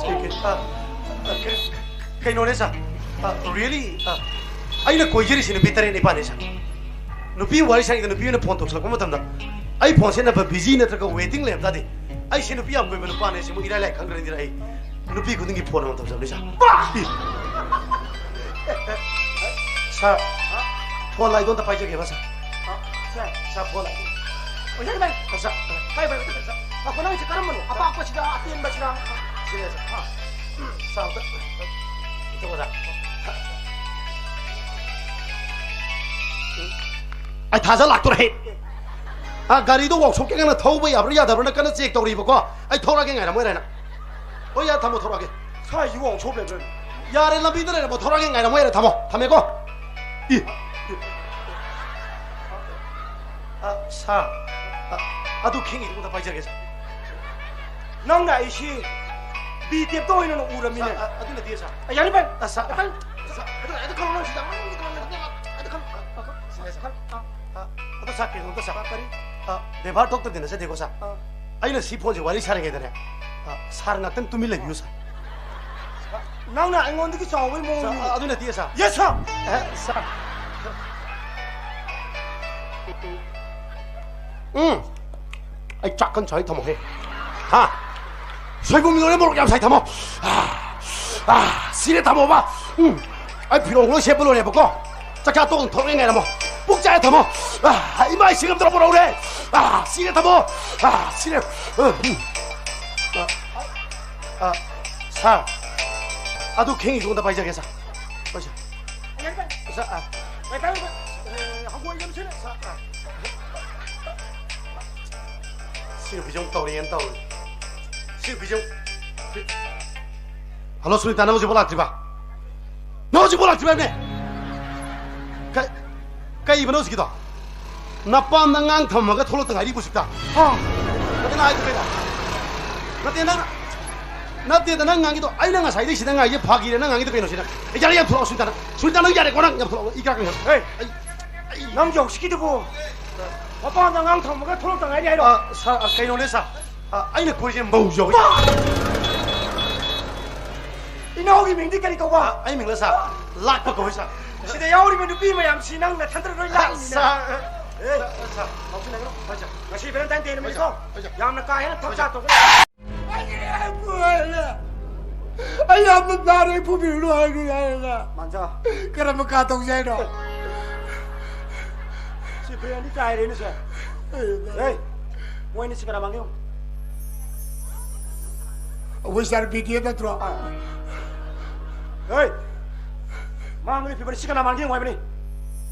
ꯀꯩ, ꯀꯩ, ꯑ, ꯑ, ꯀꯩ, ꯀꯩꯅꯣꯅꯦ, ꯁꯥꯔ꯫ ꯑ, really? ꯑ, ꯑꯩꯅ ꯀꯣꯏꯖꯔꯤꯁꯤ ꯅꯨꯄꯤ ꯇꯔꯦꯠ ꯅꯤꯄꯥꯜꯅꯦ, ꯁꯥꯔ꯫ ꯅꯨꯄꯤ ꯋꯥꯔꯤ ꯁꯥꯔꯤꯉꯩꯗ ꯅꯨꯄꯤ ꯑꯣꯏꯅ ꯐꯣꯟ ꯇꯧꯁꯜꯂꯛꯄ ꯃꯇꯝꯗ ꯑꯩ ꯐꯣꯟꯁꯦ ꯅꯝꯕꯔ ꯕꯤꯖꯤ ꯅꯠꯇ꯭ꯔꯒ ꯋꯦꯇꯤꯡ ꯂꯩꯔꯝ ꯇꯥꯔꯗꯤ, ꯑꯩꯁꯦ ꯅꯨꯄꯤ ꯌꯥꯝ ꯀꯣꯏꯕ ꯅꯨꯄꯥꯅꯦ ꯁꯤꯃꯨꯛ ꯏꯔꯥꯏ ꯂꯥꯏ ꯈꯪꯈ꯭ꯔꯅꯤꯗ꯫ ꯑꯩ ꯅꯨꯄꯤ ꯈꯨꯗꯤꯡꯒꯤ ꯐꯣꯟ ꯑꯃꯃꯝ ꯇꯧꯖꯕꯅꯤ, ꯁꯥꯔ꯫ ꯕꯥ! ꯁꯥꯔ, ꯐꯣꯟ ꯂꯥꯏꯗꯣ ꯑꯝꯇ ꯄꯥꯏꯖꯒꯦꯕ, ꯁꯥꯔ꯫ ꯑ, ꯁꯥꯔ꯫ ꯁꯥꯔ, ꯐꯣꯟ ꯂꯥꯏꯗꯣ꯫ ꯑꯣꯖꯥꯒꯤ ꯂꯥꯏ꯫ ꯑ, ꯁꯥꯔ꯫ ꯄꯥꯏ, ꯄꯥꯏ, ꯄꯥꯏ, ꯁꯥꯔ꯫ ꯉꯥꯏꯈꯣ, ꯅꯪꯒꯤꯁꯦ ꯀꯔꯝꯕꯅꯣ? ꯑꯄꯥꯛꯄꯁꯤꯔꯥ, ꯑꯇꯦꯟꯕꯁꯤꯔꯥ? ꯁꯤꯅꯦ, ꯁꯥꯔ꯫ ꯑ, ꯁꯥꯔ, ꯑꯝꯇ, ꯑꯝꯇ ꯑꯣꯖꯥ꯫ ꯑꯩ ꯊꯥꯖ ꯂꯥꯛꯇꯣꯔꯦ꯫ ꯑ, ꯒꯥꯔꯤꯗꯣ ꯋꯥꯛꯁꯣꯞꯀꯤ ꯉꯟꯅ ꯊꯧꯕ ꯌꯥꯕ꯭ꯔꯥ ꯌꯥꯗꯕ꯭ꯔꯥꯅ ꯀꯟꯅ ꯆꯦꯛ ꯇꯧꯔꯤꯕꯀꯣ꯫ ꯑꯩ ꯊꯧꯔꯛꯑꯒꯦ, ꯉꯥꯏꯔꯝꯃꯣ ꯍꯥꯏꯔꯦ ꯅꯪ꯫ ꯍꯣꯏ, ꯌꯥ, ꯊꯝꯃꯣ, ꯊꯧꯔꯛꯑꯒꯦ꯫ ꯁ꯭ꯋꯥꯏꯁꯤ ꯋꯥꯛꯁꯣꯞ ꯂꯩꯕ꯭ꯔꯥꯅꯦ? ꯌꯥꯔꯦ, ꯂꯝꯕꯤꯗ ꯂꯩꯔꯝꯃꯣ, ꯊꯧꯔꯛꯑꯒꯦ, ꯉꯥꯏꯔꯝꯃꯣ ꯍꯥꯏꯔꯦ, ꯊꯝꯃꯣ, ꯊꯝꯃꯦꯀꯣ꯫ ꯏ꯫ ꯑ, ꯁꯥꯔ, ꯑ, ꯑꯗꯨ ꯈꯤꯡꯉꯤꯗꯨ ꯑꯝꯇ ꯄꯥꯏꯖꯒꯦ, ꯁꯥꯔ꯫ ꯅꯪꯅ ꯑꯩꯁꯤ ꯕꯤ ꯇꯦꯞꯇ ꯑꯣꯏꯅ ꯎꯔꯝꯃꯤꯅꯦ꯫ ꯁꯥꯔ, ꯑ, ꯑꯗꯨ ꯅꯠꯇꯦ, ꯁꯥꯔ꯫ ꯑ, ꯌꯥꯔꯦ, ꯚꯥꯏ꯫ ꯑ, ꯁꯥꯔ꯫ ꯚꯥꯏ, ꯁꯥꯔ, ꯑꯗꯨ, ꯑꯗꯨ ꯈꯜꯂꯣ, ꯅꯪ ꯁꯤꯗ ꯑꯃꯅꯤ ꯈꯜꯂꯣ, ꯅꯪ ꯑꯗꯨ ꯈꯜꯂꯣ꯫ ꯁꯤꯗ, ꯁꯥꯔ꯫ ꯑ, ꯑꯗꯣ ꯁꯥꯔ, ꯀꯩꯅꯣꯝꯇ ꯁꯥꯔ꯫ ꯀꯔꯤ? ꯑ, ꯕꯦꯕꯥꯔ ꯊꯣꯛꯇꯗꯤ ꯅꯠꯆꯗꯦꯀꯣ ꯁꯥꯔ꯫ ꯑ꯫ ꯑꯩꯅ ꯁꯤ ꯐꯣꯟꯁꯦ ꯋꯥꯔꯤ ꯁꯥꯔꯤꯉꯩꯗꯅꯦ, ꯑ, ꯁꯥꯔ ꯉꯥꯛꯇꯪ ꯇꯨꯃꯤꯟ ꯂꯩꯕꯤꯌꯨ ꯁꯥꯔ꯫ ꯅꯪꯅ ꯑꯩꯉꯣꯟꯗꯒꯤ ꯆꯥꯎꯕꯩ ꯁꯥꯔ, ꯃꯑꯣꯡꯅꯤ꯫ ꯑ, ꯑꯗꯨ ꯅꯠꯇꯤꯌꯦ ꯁꯥꯔ꯫ Yes, sir! ꯑ, ꯁꯥꯔ꯫ ꯎꯝ꯫ ꯑꯩ ꯆꯥꯛ ꯀꯟ ꯆꯥꯔꯤ ꯊꯝꯃꯣꯍꯦ꯫ ꯍꯥ? ꯁꯣꯏꯕꯨꯝ ꯏꯔꯣꯜꯂꯦ, ꯃꯣꯔꯣꯛ ꯌꯥꯝ ꯁꯥꯏ ꯊꯝꯃꯣ꯫ ꯑ꯫ ꯑꯥ, ꯁꯤꯔꯦ, ꯊꯝꯃꯣꯕ꯫ ꯎꯝ, ꯑꯩ ꯐꯤꯔꯣꯜ ꯂꯣꯏ ꯁꯦꯠꯄ ꯂꯣꯏꯔꯦꯕꯀꯣ꯫ ꯆꯥꯛꯆꯥ ꯇꯣꯛ ꯊꯣꯛꯂꯛꯏ ꯉꯥꯏꯔꯝꯃꯣ꯫ ꯄꯨꯛ ꯆꯥꯏ ꯊꯝꯃꯣ꯫ ꯑꯥ, ꯏꯃꯥ ꯏꯁꯤꯡ ꯑꯝꯇ ꯄꯨꯔꯛꯎꯔꯦ꯫ ꯑꯥ, ꯁꯤꯔꯦ, ꯊꯝꯃꯣ꯫ ꯑꯥ, ꯁꯤꯔꯦ꯫ ꯑꯥ, ꯎꯝ꯫ ꯑꯥ, ꯑꯥ, ꯁꯥꯔ, ꯑꯗꯨ ꯈꯦꯡꯉꯤꯗꯨ ꯑꯝꯇ ꯄꯥꯏꯖꯒꯦ, ꯁꯥꯔ꯫ ꯄꯥꯏꯖ-, ꯁꯥꯔ, ꯑꯥ꯫ ꯁꯤ ꯅꯨꯄꯤꯁꯦ ꯑꯃꯨꯛ ꯇꯧꯔꯛꯑꯦꯅ ꯇꯧꯔꯤ꯫ ꯁꯤ ꯅꯨꯄꯤꯁꯦ ꯑꯃꯨꯛ꯫ ꯍꯜꯂꯣ, ꯁꯨꯅꯤꯇꯥ, ꯅꯪ ꯍꯧꯖꯤꯛꯐꯥꯎ ꯂꯥꯛꯇ꯭ꯔꯤꯕ? ꯅꯪ ꯍꯧꯖꯤꯛꯐꯥꯎ ꯂꯥꯛꯇ꯭ꯔꯤꯕꯅꯦ? ꯀ-, ꯀꯩꯕꯅꯣ ꯍꯧꯖꯤꯛꯀꯤꯗꯣ? ꯅꯄꯥꯝꯗ ꯑꯉꯥꯡ ꯊꯝꯃꯒ ꯊꯣꯛꯂꯛꯇ ꯉꯥꯏꯔꯤ ꯍꯧꯖꯤꯛꯇ꯫ ꯍꯥ? ꯅꯠꯇꯦ, ꯅꯪ ꯍꯥꯏꯗꯣ ꯀꯩꯅꯣ? ꯅꯠꯇꯦ, ꯅꯪ, ꯅꯠꯇꯦꯗ, ꯅꯪ ꯉꯥꯡꯉꯤꯗꯣ, ꯑꯩꯅ ꯉꯁꯥꯏꯗꯩ ꯁꯤꯗ ꯉꯥꯏꯁꯦ ꯐꯥꯒꯤꯔ ꯅꯪ ꯉꯥꯡꯉꯤꯗꯣ ꯀꯩꯅꯣ ꯁꯤꯅ? ꯌꯥꯔꯦ, ꯌꯥꯝ ꯊꯣꯛꯂꯛꯑꯣ, ꯁꯨꯅꯤꯇꯥ, ꯅꯪ, ꯁꯨꯅꯤꯇꯥ, ꯅꯪ ꯌꯥꯔꯦꯀꯣ, ꯅꯪ ꯌꯥꯝ ꯊꯣꯛꯂꯛꯑꯣ, ꯏ ꯀꯥꯔꯛꯀꯅꯤ ꯅꯪ꯫ ꯍꯦ! ꯑꯩ, ꯑꯩ, ꯅꯪ ꯍꯧꯖꯤꯛꯀꯤꯗꯨꯕꯨ ꯃꯄꯥꯝꯗ ꯑꯉꯥꯡ ꯊꯝꯃꯒ ꯊꯣꯛꯂꯛꯇ ꯉꯥꯏꯔꯤ ꯍꯥꯏꯔꯣ? ꯑ, ꯁꯥꯔ, ꯑ, ꯀꯩꯅꯣꯅꯦ, ꯁꯥꯔ꯫ ꯑ, ꯑꯩꯅ ꯀꯣꯏꯁꯦ ꯃꯧ ꯌꯧꯏ꯫ ꯏꯅꯥꯎꯒꯤ ꯃꯤꯡꯗꯤ ꯀꯔꯤ ꯀꯧꯕ? ꯑ, ꯑꯩ ꯃꯤꯡꯂ, ꯁꯥꯔ? ꯂꯥꯛꯄ ꯀꯧꯏ, ꯁꯥꯔ꯫ ꯁꯤꯗ ꯌꯥꯎꯔꯤꯕ ꯅꯨꯄꯤ ꯃꯌꯥꯝꯁꯤ ꯅꯪ ꯅꯊꯟꯇ ꯂꯣꯏ ꯂꯥꯛꯏꯅꯤꯅꯦ꯫ ꯁꯥꯔ, ꯑꯦ, ꯁꯥꯔ, ꯁꯥꯔ, ꯉꯥꯎꯁꯤꯟꯅꯒꯅꯨ꯫ ꯍꯣꯏ, ꯁꯥꯔ꯫ ꯉꯁꯤ ꯚꯦꯂꯦꯟꯇꯥꯏꯟ ꯗꯦ ꯅꯨꯃꯤꯠꯅꯤꯀꯣ꯫ ꯍꯣꯏ, ꯁꯥꯔ꯫ ꯌꯥꯝꯅ ꯀꯥ ꯍꯦꯟꯅ ꯊꯛ ꯆꯥ ꯇꯧꯒꯅꯨ꯫ ꯑꯩ ꯌꯥꯝꯅ ꯅꯥꯔꯦ, ꯐꯨꯕꯤꯔꯨꯅꯨ ꯍꯥꯏꯔꯨ ꯍꯥꯏꯔꯒ꯫ ꯃꯥꯟꯖꯥ꯫ ꯀꯔꯝꯕ ꯀꯥ ꯇꯧꯁꯦ ꯍꯥꯏꯅꯣ? ꯁꯤ ꯐ꯭ꯔꯦꯟꯗꯤ ꯆꯥꯏꯔꯦꯅꯦ, ꯁꯦ꯫ ꯑꯩ ꯅꯥꯔꯦ꯫ ꯍꯦ, ꯃꯣꯏꯅꯤ ꯁꯤ ꯀꯅꯥ ꯃꯥꯡꯉꯤ? ꯑꯩꯈꯣꯏ ꯁꯥꯔ ꯕꯤ ꯗꯤ ꯑꯦꯐ ꯅꯠꯇ꯭ꯔꯣ? ꯑꯥ꯫ ꯍꯦ, ꯃꯥꯡꯕꯗꯤ ꯐꯤꯕꯔ ꯁꯤ ꯀꯅꯥ ꯃꯥꯡꯒꯦ ꯌꯦꯡꯉꯨ ꯍꯥꯏꯕꯅꯤ꯫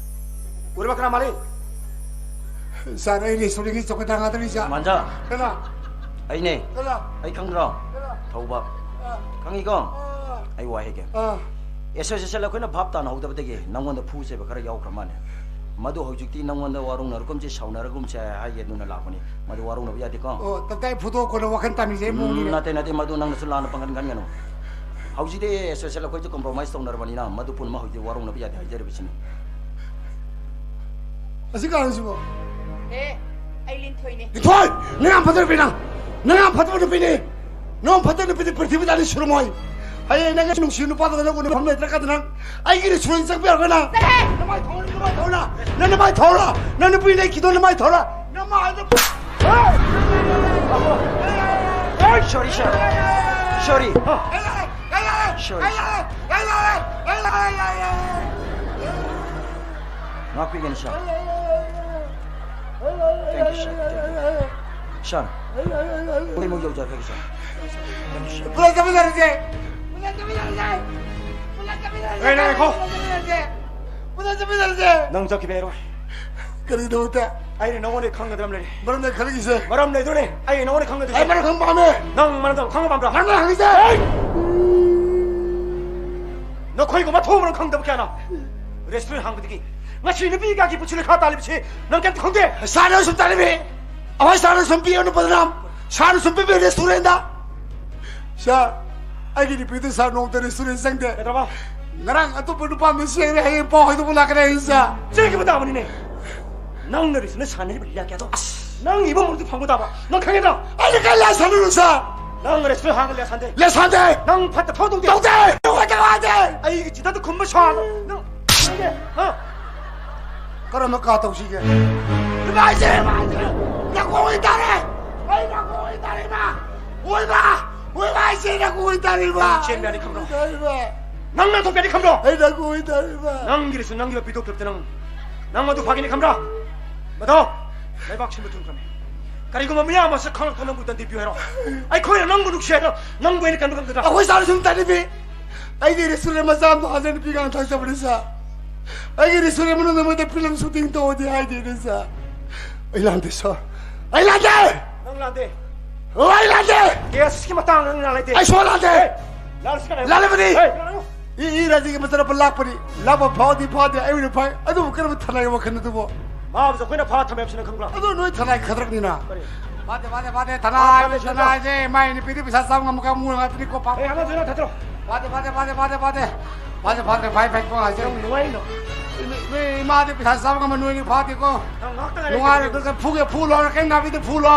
ꯎꯔꯕ ꯀꯅꯥ ꯃꯥꯜꯂꯤ? ꯁꯥꯔ, ꯑꯩ ꯔꯦꯁꯇꯨꯔꯦꯟꯒꯤ ꯆꯧꯀꯤꯗꯥꯔ ꯉꯥꯛꯇꯅꯤ, ꯁꯥꯔ꯫ ꯃꯥꯟꯖꯥ꯫ ꯀꯅꯥ? ꯑꯩꯅꯦ꯫ ꯀꯅꯥ? ꯑꯩ ꯈꯪꯗ꯭ꯔꯣ? ꯀꯅꯥ? ꯊꯧꯕ꯫ ꯑꯥ꯫ ꯈꯪꯉꯤꯀꯣ? ꯑꯥ꯫ ꯑꯩ ꯋꯥ ꯍꯥꯏꯒꯦ꯫ ꯑꯥ꯫ ꯑꯦꯁꯣꯁꯤꯌꯦꯁꯟ ꯑꯩꯈꯣꯏꯅ ꯚꯥꯞ ꯇꯥꯅ ꯍꯧꯗꯕꯗꯒꯤ ꯅꯪꯉꯣꯟꯗ ꯐꯨ ꯆꯩꯕ ꯈꯔ ꯌꯥꯎꯈ꯭ꯔ ꯃꯥꯜꯂꯦ꯫ ꯃꯗꯨ ꯍꯧꯖꯤꯛꯇꯤ ꯅꯪꯉꯣꯟꯗ ꯋꯥꯔꯧꯅꯔꯒꯨꯝꯁꯦ, ꯁꯥꯎꯅꯔꯒꯨꯝꯁꯦ ꯍꯥꯏꯒꯦ ꯑꯗꯨꯅ ꯂꯥꯛꯄꯅꯤ꯫ ꯃꯗꯨ ꯋꯥꯔꯧꯅꯕ ꯌꯥꯗꯦꯀꯣ꯫ ꯑꯣ, ꯇꯞꯇꯥꯏ ꯐꯨꯗꯣꯛꯑ ꯀꯣꯟꯅ ꯋꯥꯈꯜ ꯇꯥꯃꯤꯟꯁꯦ ꯎꯝ, ꯃꯑꯣꯡꯅꯤꯅꯦ꯫ ꯅꯠꯇꯦ, ꯅꯠꯇꯦ, ꯃꯗꯨ ꯅꯪꯅꯁꯨ ꯂꯥꯟꯅ ꯄꯥꯡꯒꯟ ꯈꯟꯒꯅꯨ꯫ ꯍꯧꯖꯤꯛꯇꯤ ꯑꯦꯁꯣꯁꯤꯌꯦꯁꯟ ꯑꯩꯈꯣꯏꯁꯨ ꯀꯝꯄ꯭ꯔꯣꯃꯥꯏꯁ ꯇꯧꯅꯔꯕꯅꯤꯅ ꯃꯗꯨ ꯄꯨꯝꯅꯃꯛ ꯍꯧꯖꯤꯛ ꯋꯥꯔꯧꯅꯕ ꯌꯥꯗꯦ ꯍꯥꯏꯖꯔꯤꯕꯁꯤꯅꯤ꯫ ꯑꯁꯤ ꯀꯥꯡꯁꯤꯕꯣ? ꯑꯦ, ꯑꯩ ꯂꯤꯟꯊꯣꯏꯅꯦ꯫ ꯂꯤꯟꯊꯣꯏ! ꯅꯪ ꯌꯥꯝ ꯐꯠꯇꯕ ꯅꯨꯄꯤ ꯅꯪ! ꯅꯪ ꯌꯥꯝ ꯐꯠꯇꯕ ꯅꯨꯄꯤꯅꯤ! ꯅꯪ ꯐꯠꯇꯕ ꯅꯨꯄꯤꯗꯤ ꯄ꯭ꯔꯤꯊꯤꯕꯤꯗ ꯑꯅꯤ ꯁꯨꯔꯝꯃꯣꯏ꯫ ꯍꯌꯦꯡ ꯅꯪꯒ ꯅꯨꯡꯁꯤꯕ ꯅꯨꯄꯥꯗꯨꯒ ꯅꯪ ꯎꯅꯐꯝ ꯂꯩꯇ꯭ꯔꯀꯥꯟꯗ ꯅꯪ ꯑꯩꯒꯤ ꯔꯦꯁꯇꯨꯔꯦꯟ ꯆꯪꯕ ꯌꯥꯔꯣꯏ ꯅꯪ! ꯆꯠꯂꯍꯦ! ꯅꯃꯥꯏ ꯊꯧꯔ, ꯅꯃꯥꯏ ꯊꯧꯔ! ꯅꯪ ꯅꯃꯥꯏ ꯊꯧꯔ! ꯅꯪ ꯅꯨꯄꯤ ꯂꯩꯈꯤꯗꯣ ꯅꯃꯥꯏ ꯊꯧꯔ! ꯅꯃꯥꯏ ꯑꯗꯨ Sorry, sir. Sorry. Sir, ꯉꯥꯛꯄꯤꯒꯅꯤ, sir. Thank you, sir. Thank you. ꯁꯥꯔ, ꯑꯩ ꯑꯃꯨꯛ ꯌꯧꯖꯔꯛꯀꯦ, ꯁꯥꯔ꯫ Thank you, ꯁꯥꯔ꯫ ꯄꯨꯂꯞ ꯆꯠꯃꯤꯟꯅꯔꯁꯦ꯫ ꯄꯨꯂꯞ ꯆꯠꯃꯤꯟꯅꯔꯁꯦ꯫ ꯄꯨꯂꯞ ꯆꯠꯃꯤꯟꯅꯔꯁꯦ꯫ ꯑꯦ, ꯉꯥꯏꯈꯣ꯫ ꯄꯨꯂꯞ ꯆꯠꯃꯤꯟꯅꯔꯁꯦ꯫ ꯄꯨꯂꯞ ꯆꯠꯃꯤꯟꯅꯔꯁꯦ꯫ ꯅꯪ ꯆꯠꯈꯤꯕ ꯌꯥꯔꯣꯏ꯫ ꯀꯔꯤꯒꯤꯗꯃꯛꯇ? ꯑꯩꯅ ꯅꯉꯣꯟꯗ ꯈꯪꯒꯗꯕ ꯂꯩꯔꯦ꯫ ꯃꯔꯝꯗ ꯈꯜꯂꯤꯁꯦ꯫ ꯃꯔꯝ ꯂꯩꯗꯣꯏꯅꯦ꯫ ꯑꯩ ꯅꯉꯣꯟꯗ ꯈꯪꯒꯗꯣꯏꯁꯦ꯫ ꯑꯩ ꯃꯔꯝ ꯈꯪꯕ ꯄꯥꯝꯃꯦ꯫ ꯅꯪ ꯃꯔꯝꯗꯣ ꯈꯪꯕ ꯄꯥꯝꯕ꯭ꯔꯥ? ꯃꯔꯝꯗ ꯍꯪꯉꯤꯁꯦ꯫ ꯑꯩ! ꯅꯈꯣꯏꯒꯨꯝꯕ ꯊꯣꯡ ꯃꯔꯝ ꯈꯪꯗꯕ ꯀꯌꯥꯅ restaurant ꯍꯥꯡꯕꯗꯒꯤ ꯉꯁꯤ ꯅꯨꯄꯤ ꯀꯌꯥꯒꯤ ꯄꯨꯟꯁꯤ ꯂꯩꯈꯥ ꯇꯥꯜꯂꯤꯕꯁꯤ ꯅꯪ ꯀꯔꯤꯝꯇ ꯈꯪꯗꯦ꯫ ꯁꯥꯔꯅ ꯁꯨꯝ ꯇꯥꯜꯂꯤꯕꯤ꯫ ꯑꯩꯈꯣꯏ ꯁꯥꯔꯅ ꯁꯨꯝ ꯄꯤꯕꯅ ꯕꯗꯅꯥꯝ꯫ ꯁꯥꯔꯅ ꯁꯨꯝ ꯄꯤꯕꯤ restaurantꯗ꯫ ꯁꯥꯔ, ꯑꯩꯒꯤ ꯅꯨꯄꯤꯗꯨ ꯁꯥꯔ ꯅꯣꯡꯃꯇ restaurant ꯆꯪꯗꯦ꯫ ꯀꯩꯗꯧꯔꯕ? ꯉꯔꯥꯡ ꯑꯇꯣꯞꯄ ꯅꯨꯄꯥ ꯑꯃ ꯆꯦꯟꯈ꯭ꯔꯦ, ꯍꯌꯦꯡ ꯄꯥꯎ ꯍꯥꯏꯗꯣꯛꯄ ꯂꯥꯛꯀꯅꯤ ꯍꯥꯏ, ꯁꯥꯔ꯫ ꯆꯦꯟꯈꯤꯕ ꯇꯥꯕꯅꯤꯅꯦ꯫ ꯅꯪꯅ restaurant ꯁꯥꯟꯅꯔꯤꯕ ꯂꯤꯂꯥ ꯀꯌꯥꯗꯣ, ꯑꯁ, ꯅꯪ ꯏꯕ ꯃꯔꯨꯗꯨ ꯐꯪꯕ ꯇꯥꯕ꯫ ꯅꯪ ꯈꯪꯉꯦꯗꯣ? ꯑꯩꯅ ꯀꯩ ꯂꯤꯂꯥ ꯁꯥꯟꯅꯔꯨ, ꯁꯥꯔ? ꯅꯪ restaurant ꯍꯥꯡꯉ ꯂꯤꯂꯥ ꯁꯥꯟꯗꯦ꯫ ꯂꯤꯂꯥ ꯁꯥꯟꯗꯦ꯫ ꯅꯪ ꯐꯠꯇ ꯊꯕꯛ ꯇꯧꯗꯦ꯫ ꯇꯧꯗꯦ꯫ ꯇꯧꯗꯦ, ꯇꯧꯗꯦ꯫ ꯑꯩꯒꯤ ꯆꯤꯊꯗ ꯈꯨꯝꯕ ꯁꯥꯔ꯫ ꯅꯪ ꯈꯪꯉꯦ? ꯍꯥ? ꯀꯔꯝꯕ ꯀꯥ ꯇꯧꯁꯤꯒꯦ? ꯏꯃꯥ ꯏꯆꯦ, ꯏꯃꯥ ꯏꯆꯦ, ꯅꯥꯀꯣꯡ ꯇꯥꯔꯦ! ꯑꯩ ꯅꯥꯀꯣꯡ ꯇꯥꯔꯦ, ꯏꯃꯥ! ꯑꯣꯏꯃꯥ! ꯑꯣꯏꯃꯥ, ꯏꯆꯦ ꯅꯥꯀꯣꯡ ꯇꯥꯔꯦ, ꯏꯃꯥ! ꯅꯪ ꯆꯦꯟꯕ ꯌꯥꯅꯤ ꯈꯪꯕ꯭ꯔꯣ? ꯇꯥꯔꯦ, ꯏꯃꯥ! ꯅꯪ ꯅꯥꯊꯣꯛꯄ ꯌꯥꯅꯤ ꯈꯪꯕ꯭ꯔꯣ? ꯑꯩ ꯅꯥꯀꯣꯡ ꯇꯥꯔꯦ, ꯏꯃꯥ! ꯅꯪꯒꯤꯗꯁꯨ ꯅꯪꯒꯤ ꯄꯤꯊꯣꯛꯈꯤꯕꯗ ꯅꯪ, ꯅꯪ ꯑꯗꯨ ꯐꯥꯒꯤꯅꯤ ꯈꯪꯕ꯭ꯔꯣ? ꯃꯗꯣ, ꯂꯩꯕꯥꯛ ꯁꯤꯟꯕ ꯊꯨꯡꯈ꯭ꯔꯃꯤ꯫ ꯀꯔꯤꯒꯨꯝꯕ ꯃꯤꯌꯥꯝ ꯑꯃꯁꯨ ꯈꯪꯂꯛꯄ ꯅꯪꯕꯨ ꯗꯟꯗꯤ ꯄꯤꯌꯨ ꯍꯥꯏꯔꯣ? ꯑꯩꯈꯣꯏꯅ ꯅꯪꯕꯨ ꯅꯨꯡꯁꯤ ꯍꯥꯏꯔꯣ? ꯅꯪꯕꯨ ꯑꯩꯅ ꯀꯟꯕ ꯉꯝꯒꯗ꯭ꯔꯥ? ꯑꯩꯈꯣꯏ ꯁꯥꯔ ꯁꯨꯝ ꯇꯥꯅꯤꯡꯕꯤ꯫ ꯑꯩꯒꯤ restaurant ꯃꯆꯥ ꯑꯃꯗ ꯍꯥꯟꯅ ꯅꯨꯄꯤ ꯑꯉꯥꯡ ꯊꯥꯖꯕꯅꯤ, ꯁꯥꯔ꯫ ꯑꯩꯒꯤ restaurant ꯃꯅꯨꯡꯗ ꯃꯣꯏꯗ film shooting ꯇꯧꯑꯣꯗꯤ ꯍꯥꯏꯗꯦꯅꯦ, ꯁꯥꯔ꯫ ꯑꯩ ꯂꯥꯟꯗꯦ, ꯁꯥꯔ꯫ ꯑꯩ ꯂꯥꯟꯗꯦ! ꯅꯪ ꯂꯥꯟꯗꯦ꯫ ꯑꯣ, ꯑꯩ ꯂꯥꯟꯗꯦ! Case ꯀꯤ ꯃꯇꯥꯡꯗ ꯅꯪ ꯂꯥꯟ ꯂꯩꯇꯦ꯫ ꯑꯩ ꯁꯨꯡꯂꯥꯟ ꯂꯥꯟꯗꯦ! ꯑꯦ, ꯂꯥꯜꯂꯁꯤ ꯀꯅꯥ? ꯂꯥꯜꯂꯕꯅꯤ! ꯑꯦ, ꯂꯥꯜꯂꯅꯨ꯫ ꯏ, ꯏ ꯔꯥꯖꯤꯒꯤ ꯃꯆꯥꯅꯨꯄꯥ ꯂꯥꯛꯄꯅꯤ꯫ ꯂꯥꯛꯄ ꯐꯥꯎꯗꯤ ꯐꯥꯗꯦ, ꯑꯩ ꯑꯣꯏꯅ ꯐꯥꯏ꯫ ꯑꯗꯨꯕꯨ ꯀꯔꯝꯕ ꯊꯅꯥꯏ ꯋꯥꯈꯜ ꯑꯗꯨꯕꯨ? ꯃꯥꯕꯨꯁꯨ ꯑꯩꯈꯣꯏꯅ ꯐꯥ ꯊꯝꯃꯦ ꯍꯥꯏꯕꯁꯤ ꯅꯪ ꯈꯪꯕ꯭ꯔꯥ? ꯑꯗꯨ ꯅꯣꯏ ꯊꯅꯥꯏ ꯈꯗ꯭ꯔꯛꯅꯤꯅ꯫ ꯀꯔꯤ? ꯐꯥꯗꯦ, ꯐꯥꯗꯦ, ꯐꯥꯗꯦ, ꯊꯅꯥꯏ, ꯐꯥꯗꯦ, ꯊꯅꯥꯏꯁꯦ ꯃꯥꯏ ꯅꯨꯄꯤꯗꯤ ꯄꯩꯁꯥ ꯆꯥꯕ ꯉꯝꯕ ꯀꯥꯡꯕꯨ ꯉꯥꯛꯇꯅꯤꯀꯣ, ꯄꯥꯞ꯫ ꯑꯦ, ꯑꯃꯗꯨꯅ ꯊꯥꯗ꯭ꯔꯣ? ꯐꯥꯗꯦ, ꯐꯥꯗꯦ, ꯐꯥꯗꯦ, ꯐꯥꯗꯦ, ꯐꯥꯗꯦ꯫ ꯐꯥꯗꯦ, ꯐꯥꯗꯦ, ꯐꯥꯏ, ꯐꯥꯏ, ꯀꯣ, ꯍꯥꯏꯁꯦ꯫ ꯅꯪ ꯅꯨꯡꯉꯥꯏꯅꯣ? ꯅꯣꯏ, ꯅꯣꯏ ꯏꯃꯥꯗꯤ ꯄꯩꯁꯥ ꯆꯥꯕ ꯉꯝꯕ ꯅꯣꯏꯅꯤ ꯐꯥꯗꯦꯀꯣ꯫ ꯅꯪ ꯉꯥꯛꯇ ꯉꯥꯏꯔꯦ꯫ ꯅꯨꯡꯉꯥꯏꯔꯦ, ꯑꯗꯨꯒ ꯐꯨꯒꯦ ꯐꯨꯂꯣ, ꯀꯩꯝ ꯅꯥꯕꯤꯗ ꯐꯨꯂꯣ꯫